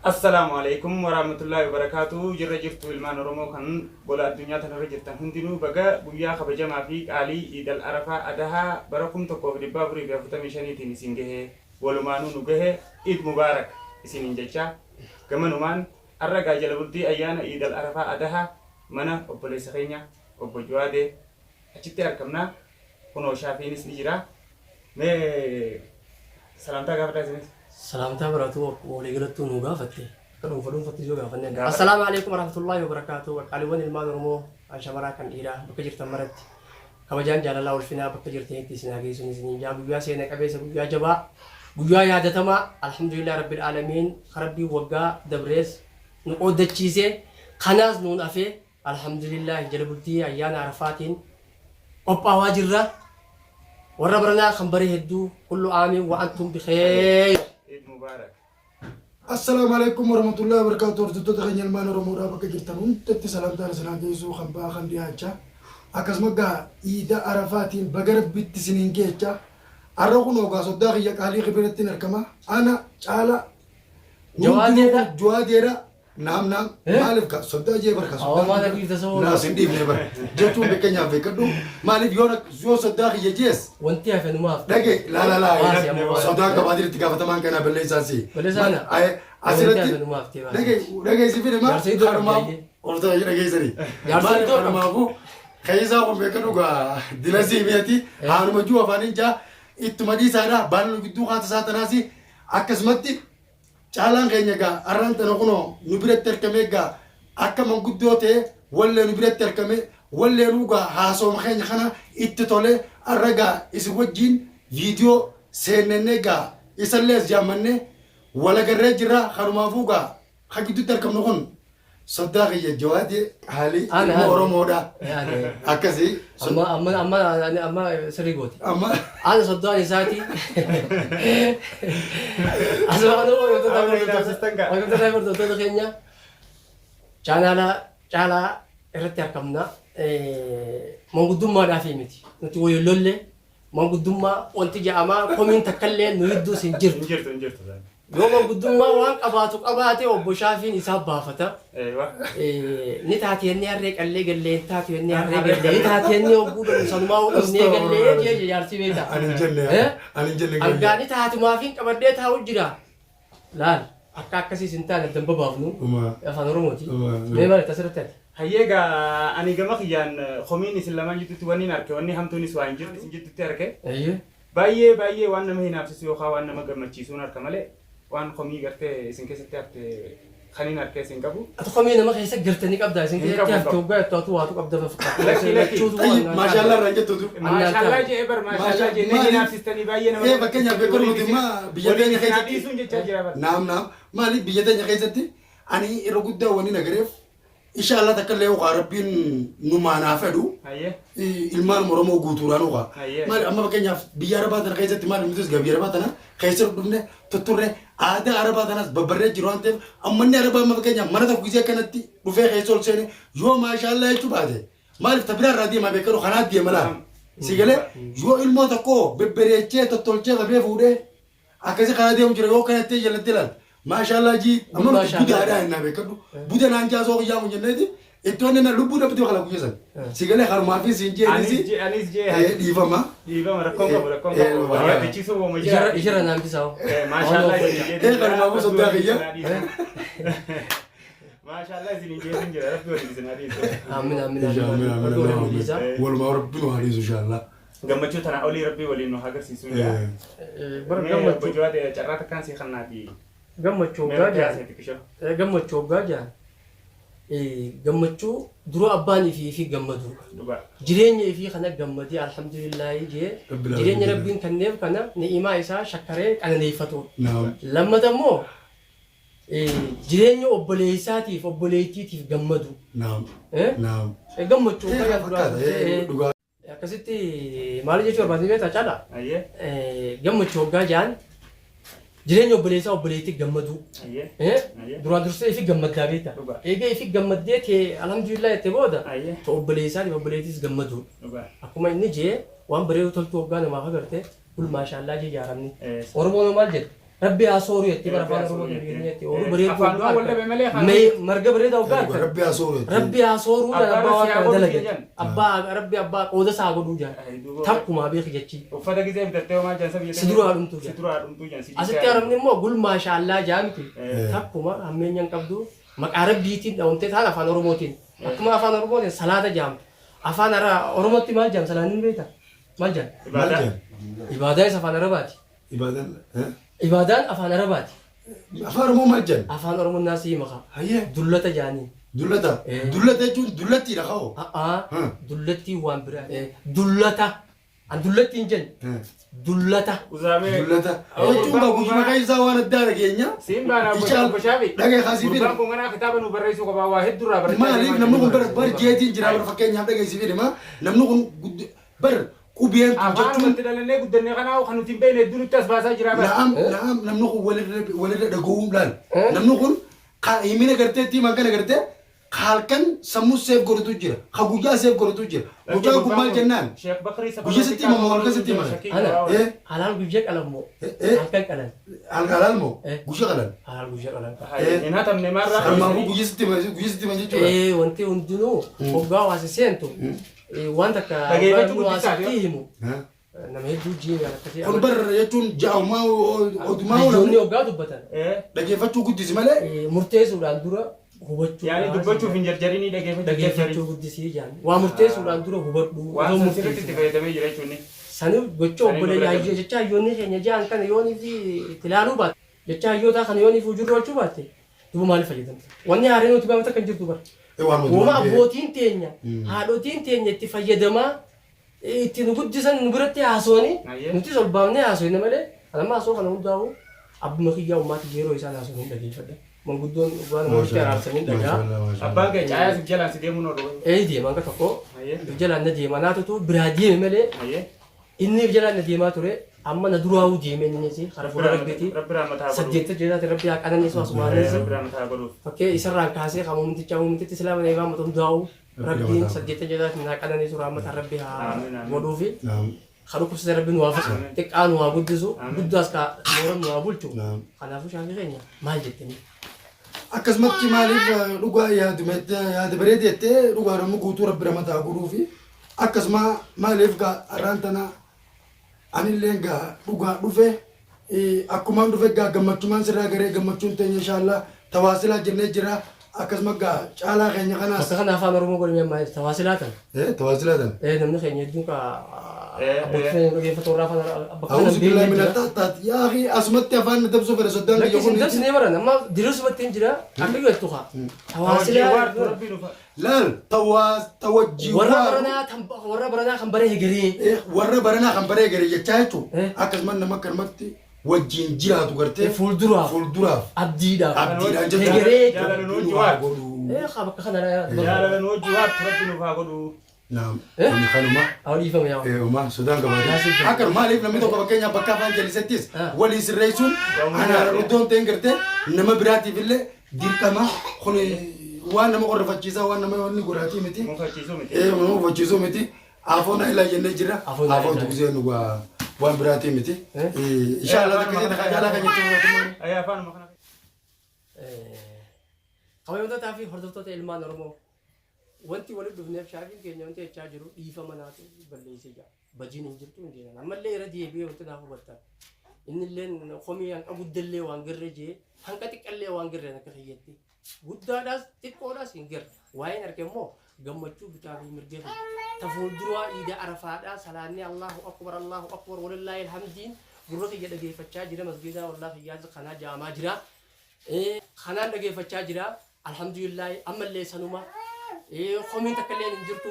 Assalaamu Aleeykum Waraahmatullaahi Wabarakaatuh Jirra jirtu ilmaan Oromoo kan gola addunyaa tanarra jirtan hundinuu baga guyyaa kabajamaa fi qaalii Iid Al Arafaa Adahaa bara 1445 tiin isin gahe walumaanuu nu gahe Iid Mubaarak isiniin jechaa gamanumaan arra gaa jala bultii ayyaana Iid Al Arafaa Adahaa mana obboleessa keenya obbo Juwaadee achitti arkamna Kunoo Shaafiinis ni jira. Mee salaamtaa gaafadhaa isinis. Salaamtaa baratuu akkuma walii galattuu nuu gaafatte akka dhuunfa dhuunfattis yoo gaafanne. Gaafadha. Assalaamu alaikum warahmatullaahi wabarakaatu. Qaqqaaliiwwan ilmaan Oromoo kan shamaraa kan dhiiraa bakka jirtan maratti kabajaan jaalalaa ulfinaa bakka jirtanitti isin haa geessuun isiniin jaa guyyaa seena qabeessa guyyaa jabaa guyyaa yaadatamaa alhamdulillah rabbil aalamiin rabbiin waggaa dabrees nu qooddachiisee kanaas nuun afee Alhamdulillah jala bultii ayyaana Arafaatiin qophaawaa jirra. Warra baranaa kan bare hedduu kullu aamin wa antum bikheeyr. Eid Mubarak. Assalaamu alaikum warahmatullahi wabarakatuh hordoftoota keenya ilmaan Oromoodhaa bakka jirtan hundatti salaamtaan isin haa geessu kan baha kan dhiyaachaa akkasuma gaa iida arafaatiin baga rabbitti isiniin geecha arra kun ogaa soddaa kiyya qaalii kibirattiin argama ana caala Jawaadeedha. Jawaadeedha Naam naam Eh? maaliif ka soddaa jee barka Awwa maal dhiifta sababa Naas hin dhiifne bara jechuun fakkeenyaaf beekadhu maaliif yoo yoo soddaa kiyya jees Wanti hafe numaaf. dhage laa laa laa Baasi amma baasi. sodaa qabaatee itti gaafatamaan kanaa balleessaa si Balleessaa kana? Asirratti Wanti hafe numaaf ta'e baasi. dhage dhage si fide maa Jaarsa iddoo kanumaaf qabdi hortaa dhageessanii Jaarsa maaliif iddoo qabdi. kanumaafuu keessaa kun beekadhu gaa dilasii mi'ati haanuma juu afaaniin jaa ittuma dhiisaadha baannu gidduu kaata isaa tanaasi akkasumatti Caalaan keenya egaa arraan tana kunoo nu biratti arkamee egaa akka manguddoo ta'ee wallee nu biratti arkamee walleenuu egaa haasooma keenya kana itti tolee arra egaa isin wajjiin viidiyoo seennennee egaa isallee as jaammannee walagarree jirra kanumaafuu egaa ka gidduutti arkamnu kun Soddaa kiyya Jawaadee qaalii Ana, ilma ana. Oromoodha. Ana. Akkasii. Amma amma amma ani amma sirrii goote. Amma Ana soddaan isaati. Asuma kana Amma ilaalchistan gaa. hordoftoota hordoftoota keenya chaanaala caalaa irratti argamna. Manguddummaadhaaf miti. Nuti waliin lolle Manguddummaa wanti ja'amaa komiin takkallee nu hidduus hin jirtu. Hin jirtu hin jirtu. Yoo manguddummaa waan qabaatu qabaate obbo Shaafiin isaa baafata. Eewa. Ni taati jennee harree qallee gallee hin taatu jennee harree gallee ni taati jennee hogguu galu sanumaa hudhumnee gallee jee jaarsi beekta. Ani hin jenne. Eh? Ani hin jenne. Argaa ni taati maafiin qabadhee taa'u jira. Laal akka akkasiis hin taane addan babaafnu. Dhumaa. Afaan Oromooti. Dhumaa. Mee maal asirratti ati? Hayyee egaa ani gama kiyyaan komiin isin lamaan jidduutti wannin arke wanni hamtuunis waa hin jirtu isin jidduutti arke Eeyyee. baay'ee baay'ee waan nama hinaafsisu yookaan waan nama gammachiisuun arka malee waan komii gartee isin keessatti hafte kanin arkees hin qabu. Ati komii nama keessa garte ni qabdaa isin Hin keessatti qabu, hafte qabu. hoggaa jettu atu waatu qabda na fakkaata. Lakki, lakki. Lachuutu Tayyib waan naan maashaallah taane. irraan jettutu. Maashaallah jee bar maashaallah jee na Maali? hinaafsistanii baay'ee nama Eh, fakkeenyaaf beekuu nuti immoo biyya waliin teenya isin haa keessatti- dhiisuun jechaa jira bar. Naam naam maaliif biyya teenya keessatti ani irra guddaa wani nagareef Insha Allah takka illee ukaa rabbiin numaan haa fedhu. Hayyee. Ilmaan Oromoo guutuudhaan ukaa. Hayyee. Maali amma fakkeenyaaf biyya Arabaa tana keessatti maali nutis gaa biyya Arabaa tana keessa dhufne tutturre aadaa Arabaa tanas babbarree jiru waan ta'eef ammanni Arabaa amma fakkeenyaaf mana tokko gisee akkanatti dhufee keessa ol seene yoo maashaallaa jechuu baate maaliif ta biraa irraa deemaa beekamu kanaa deema laala. Si galee yoo ilmoo tokko bebbereechee tottolchee qabee fuudhee Akkasi karaa deemu jira yoo kanatti jalatti ilaal. Maashaallah jii amma nuti Maashaallah. budaadhaa innaa beekadhu. Buda naan jaasoo kiyyaa kun jenneeti itti wanni na lubbuu dhabdee kala guyya san. Si galee harumaa fi siin jee Anis inisi jee anis jee dhiifama. Dhiifama rakkoon qabu rakkoon Eh, qabu. eh, Yaadachiisuu wooma jira. Ishirra ishirra naan bisaa. Maashaallah isin jee. Eh, kanumaafuu soddaa kiyya. Maashaallah isin jee jira rabbi waliin isin haa dhiisu. Aamin aamin Inshallah, aamin. amin, Rabbi waliin amin. dhiisa. Walumaa rabbi nu haa dhiisu inshallah. Gammachuu tanaa olii rabbii waliin nu haa agarsiisuu jaa. Bara Mee obbo gammachuu Jawaad carraa takkaan sii kannaati. gammachuu Mee hoggaa rabbi jaan haasee xiqqishoo. gammachuu hoggaa jaan gammachuu dura abbaan ifii fi gammaduu Dhugaa. jireenya ifii kana gammadee alhamdulillaahi jee Rabbil jireenya aalamiin. rabbiin kenneef kana ni'imaa isaa shakkaree qananeeffatu. Naam. Lammata immoo jireenya obboleessaatiif obboleettiitiif gammadu. Naam. Eh? Naam. Gammachuu Eh, hoggaa jaan duraa fakkaata, dursee, eh, dhugaa. Akkasitti maal jechuu barbaadni beektaa caalaa? Ayyee. Gammachuu hoggaa jaan jireenya obboleessaa obboleettii gammaduu. Ayyee. Eh? Ayyee. Duraan dursee ifi gammaddaa beektaa? Dhugaa. Eega ifi gammaddee tee alhamdulillah jette booda Ayyee. ta obboleessaatiif obboleettiis gammaduu. Dhugaa. Akkuma inni jee waan bareedu toltuu hoggaa namaaf agarte kul maashaallaa jee jaaramni. Eh. Oromoon maal jedhe? Rabbi haa sooru jettee bara Rabbi afaan haa Oromoo sooru jettee. deebiin jettee ooluu bareedduu Afaan hoggaa wal dhabe malee harkan. afaan- Mee marga bareedaa hoggaa Dhugaa harkan. Rabbi haa sooru jettee. Rabbi haa sooruu dhaan Abbaan abbaa waan si haa kana godhu dalagate. jedhan. Abbaa Rabbi abbaa qooda isaa godhuu jaan. Ay, duuba. Takkumaa beeki jechi. Uffata gisee bitattee homaa jansa biyya Si duraa dhumtuu Si jedhan. duraa dhumtuu jedhan. Si Asitti jechaa arabni immoo gul maashaallaa jaa miti. Eh. Takkuma hammeenya hin qabdu maqaa Rabbiitiin dhawamtee taan afaan Oromootiin. Akkuma afaan Oromootiin salaata jaamtu. Afaan ara Oromootti maal jaam salaanni ni beektaa? Maal jaam? Maal Ibaadaa. jedhan? Ibaadaa isa afaan Arabaati. Ibaadaan. Eh? Ibaadaan afaan Arabaati. Afaan Oromoo maal jedhan? Afaan Oromoo naasii maqaa. Hayyee. Dullata jaanii. Dullata. Eh. Dullata jechuun dullattiidha ka'oo. A'aa Hmm. dullattii waan biraa. Dullata. An dullattii hin jenne. Dullata. Uzaamee. Dullata. Jechuun gaa guyyuma keessaa waan addaa dhageenya. Siin baana Ichaal. obbo Shaafi. Dhagee kaasii fide. Gurbaan kun ganaa kitaaba nu barreessuu qabaa waa hedduu irraa barachaa Maaliif deemaa namni kun jira. bar bar jeetiin jira bar fakkeenyaaf dhageessii fide maa namni kun bar qubeen tun Afaan jechuun nuti dhalannee guddannee kanaa kan nuti hin beekne hedduu nutti as baasaa jira bara. na'am na'am namni kun walirra walirra dhaga'uun laal namni kun ka himina gartee itti himan kana gartee ka halkan sammuu seef godhutu jira ka guyyaa seef godhutu jira mucaan kun maal jennaan Sheekh Bakrii safara Guyyaa sitti hima moo halkan sitti hima? Ana. Eh Halaal guyyaa qalan moo? Eh. Halkan qalan. halaal moo Eh. guyyaa qalan Halaal guyyaa qalan. Hin hatamne maarraa. harmaafuu guyyaa sitti hima guyyaa sitti hima jechuudha Ee wanti hundinuu hoggaa waasi seentu waan takka Dhageeffachuu waa guddisaa sitti himu Eh? nama hedduu jiin akkasii. kun bar jechuun ja'umaa odumaa Biyyoonni hoggaa dubbatan dhageeffachuu guddisi malee murteessuudhaan dura hubachuu. Yaani dubbachuuf hin jarjarinii dhageeffachuu Dhageeffachuu guddisii jaan. Waa murteessuudhaan dura hubadhu. Waan osoo san sirriitti itti murteessin. fayyadamee jira jechuun. Saniif gocha Saniif obboleeyyaa bira hayyoo jecha hayyoonni keenya jaan kana yooniif itti ilaaluu baatte jecha hayyootaa kana yooniif hojiirra oolchuu baatte duuba maaliif fayyadamte? Wanni haareen nuti baafata kan jirtu bara. waan Uuma abbootiin teenya haadhotiin teenya itti fayyadamaa itti nu guddisan nu biratti haasawanii Ayyee. nutis ol baafnee haasawina malee kan amma haasawaa kana hundaa'u abbuma kiyyaa ummaati yeroo isaan haasawan hin dhageeffadha. Manguddoon waan walitti araarsanii dhagaa. Abbaan kee caayaa si jalaan si deemuun oolu. Ee deema hanga tokko Ayyee. jalaan na deema naatutu biraa deeme malee Ayyee. inni jalaan na deemaa ture amma na duraa'uu deeme innis karaa fuula rabbiiti. Rabbi rahmataa godhuuf. Saddeetta jedhaati rabbi haa qananiisu asumaanis. Rabbi rahmataa godhuuf. Fakkee isarraan kaasee kan muumticha muumtitti islaama na imaamatu hundaa'u rabbiin saddeetta jedhaati naa qananiisu rahmata rabbi haa Amiin, amiin. godhuufi. Kan dhukkubsate rabbi nu haa fayyisu xiqqaa nu haa guddisu guddaas ka moora nu haa bulchu. Kanaafuu shaafii keenya maal jettanii? Akkasumatti maaliif dhugaa yaadumette yaada bareede jettee dhugaa namni guutuu rabbi ramataa godhuu fi akkasuma maaliif gaa har'aan tana anillee gaa dhugaa dhufe akkumaan dhufe gaa gammachumaan sirraa garee gammachuun teenya inshaallaa tawaasilaa jennee jira akkasuma gaa caalaa keenya kanaas. Bakka kana afaan Oromoo godhame amma tawaasilaa tan. Tawaasilaa tan. Namni keenya hedduun ka abbootii keenya dhaggeeffatu warra afaan bakka kana Awuzu hin billahi beekne mina jira. taataat yaa akhi asumatti afaan na dabsuu fedha soddaan kiyya Lakki kun isin dabsinee baran amma diriirsumatti hin jira akka jettu kaa. Tawajjii Tawaasilaa waartu rabbi nuuf. laal tawaas tawajjii warra waaru baranaa tan warra baranaa kan bare hegeree. Warra baranaa kan baree gare jechaa jechuun Eh. akkasuma nama akkanumatti wajjin jiraatu gartee Fuulduraaf. fuulduraaf Abdiidhaaf. abdiidhaan jechuun Hegeree. Jaalala nu nu wajji haa waartu. godhu. Kaa bakka kana. Jaalala nu wajji waartu rabbi nuuf haa godhu. Naam Eh? kuni kanuma Haa dhiifame yaa. Uma sodaan qabaate akka maaliif namni tokko fakkeenyaaf bakka afaan jallisettis Ah. walii sirreessuun ana iddoon ta'een gartee nama biraatiif illee dirqama kun waan nama qorrifachiisaa waan nama wanni godhaatii miti. Mufachiisuu miti. Nama hubachiisuu miti. Afoon ilaa jennee jira. Afoon ilaa Afoon tuqsee nu waan biraatii miti. Eh? Inshallah takka jette kan kan jechuun. Ayyee afaanuma kana. Kabajamtootaa fi hordoftoota ilmaan Oromoo wanti walitti dhufneef shaafiin keenya wanti jechaa jiru dhiifama naatu balleessee jira. Bajiin hin jirtu hin jiran. Ammallee irra deebi'ee wanti naaf hubattan. Innillee komii hanqa guddallee waan garre jee hanqa xiqqallee waan garre akka kiyyatti. Guddaadhaas xiqqoodhaas hin garre. Waa'een arge immoo gammachuu bitaa fi mirgee fi ta fuulduraa iida arafaadhaa salaanni Allahu akbar Allahu akbar walillaahi alhamdiin gurra kiyya dhageeffachaa jira masgiidaa wallaa kiyyaa kanaa jaamaa jira. Kanaan dhageeffachaa jira. Alhamdulillah ammallee sanuma. Komiin takka illee hin jirtu.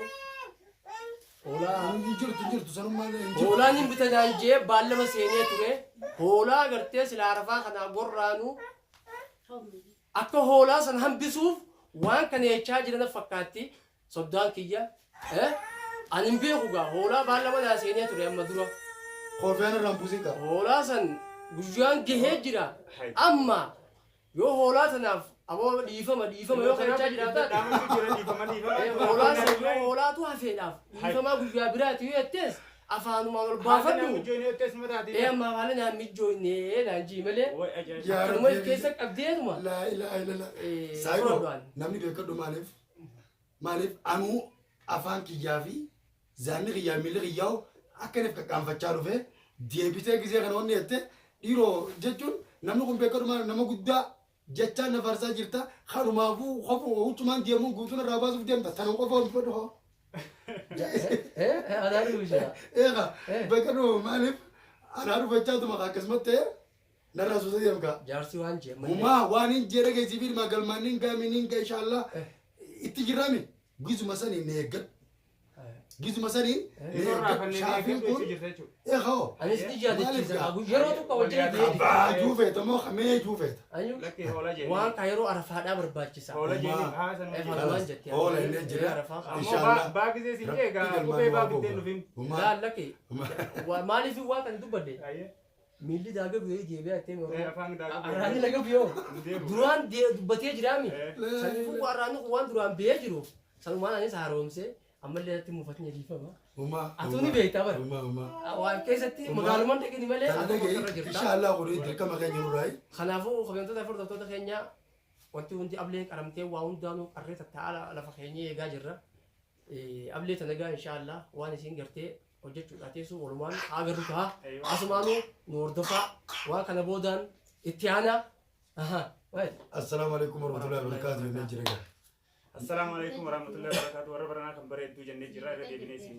Hoolaa Hin jirtu hin jirtu sanummaa hin jirtu. hoolaan hin bitanaan jee baallama seenee ture. Hoolaa gartee sila arafaa kanaa gorraanu akka hoolaa san hambisuuf waan kana jechaa jiran fakkaatti. Soddaan kiyya. Ani hin beeku gaa hoolaa baallama naa seenee ture amma dura. Koofiyaan irraan buusin qaba. Hoolaa san guyyaan gahee jira. Amma yoo hoolaa sanaaf aboo dhiifama dhiifama yoo kan jechaa jiraatan Dhaamachuu jira dhiifama dhiifama. Hoolaa san yoo hoolaatu hafeedhaaf dhiifamaa guyyaa biraati yoo jettees Afaanumaan ol Haala baafadhu. namni teessuma taatee. Ee amma haala naan mijoonee naan jii malee. Way ajaa'iba. Yaa Akkanuma Rabbi. keessa qabdeetuma. Laa ilaaha illallah. Eh, Saayiboo fudhadhu namni beekadhu maaliif maaliif anuu afaan kiyyaa fi zaanni kiyyaa miilli kiyyaa akka inni qaqqaanfachaa dhufe deebitee gisee kana wanni jette dhiiroo jechuun namni kun beekadhu maaliif nama guddaa jechaan na farsaa jirta kanumaafuu qofu huccumaan deemuun guutuun irraa baasuuf deemta tanuma qofa hojjedhu hoo. Eh anaa dhufu ishee. Eega beekadhu maaliif anaa dhufachaatuma akkasumatti ta'e narraa suusa deemka. Jaarsi waan jee ammallee. Humaa waan hin jedhe geessi fi galmaan hin gaami hin ga inshallah itti jirami gizuma sanii ne eeggadhu gizuma sanii ne Irraa eeggadhu fanneen shaafiin eeggadhu kun jechuu jirta jechuudha. eegoo Anis ni yaadachiisa. Maaliif Yeroo tokko wajjin deebi. abbaa juufeeta moo kamee juufeeta Anyu Lakkee hoolaa jennee. waan ka yeroo arafaadhaa barbaachisa. Hoola jennee haasa nu Eh, jennee. Hoolaan jettee. Hoola inni jira. Arafaa. Ammoo Inshallah. baa gisee siin jee egaa kophee baa biddeen dhufin. Humaa Laal lakkee. Maaliif waa kan dubbadde? Ayyee. Miilli daaga biyee deebi'aa jettee Eh, afaan daaga biyee. Arraanni laga biyoo. Deebi'u. Duraan dubbatee jiraami. Eh. Saniifuu arraanni kun waan duraan biyee jiru. Sanumaan anis haaromsee ammallee irratti muufatni dhiifama. humaa Atuu ni beekta bara. humaa humaa Waan keessatti magaalumaan dhaqini malee Kana atuu dhagaye irra jirta. inshallah kun dirqama keenya nurraayi Kanaafuu kabajamtoota fi hordoftoota keenya wanti hundi ablee qaramtee waa hundaanuu qarree tattaa'aa lafa keenya eegaa jirra. Ablee tana egaa inshaallah waan isin gartee hojjechuudha teessu walumaan haa agarru ta'a. Asumaanuu nu hordofaa waan kana boodaan itti aanaa. Aha, waayee. Assalaamu alaikum warahmatullahi wabarakatuh jennee jira gaa. Assalaamu alaikum warahmatullahi wabarakatuh. Warra baranaa kan bareedduu jennee jirra irra deebinee isin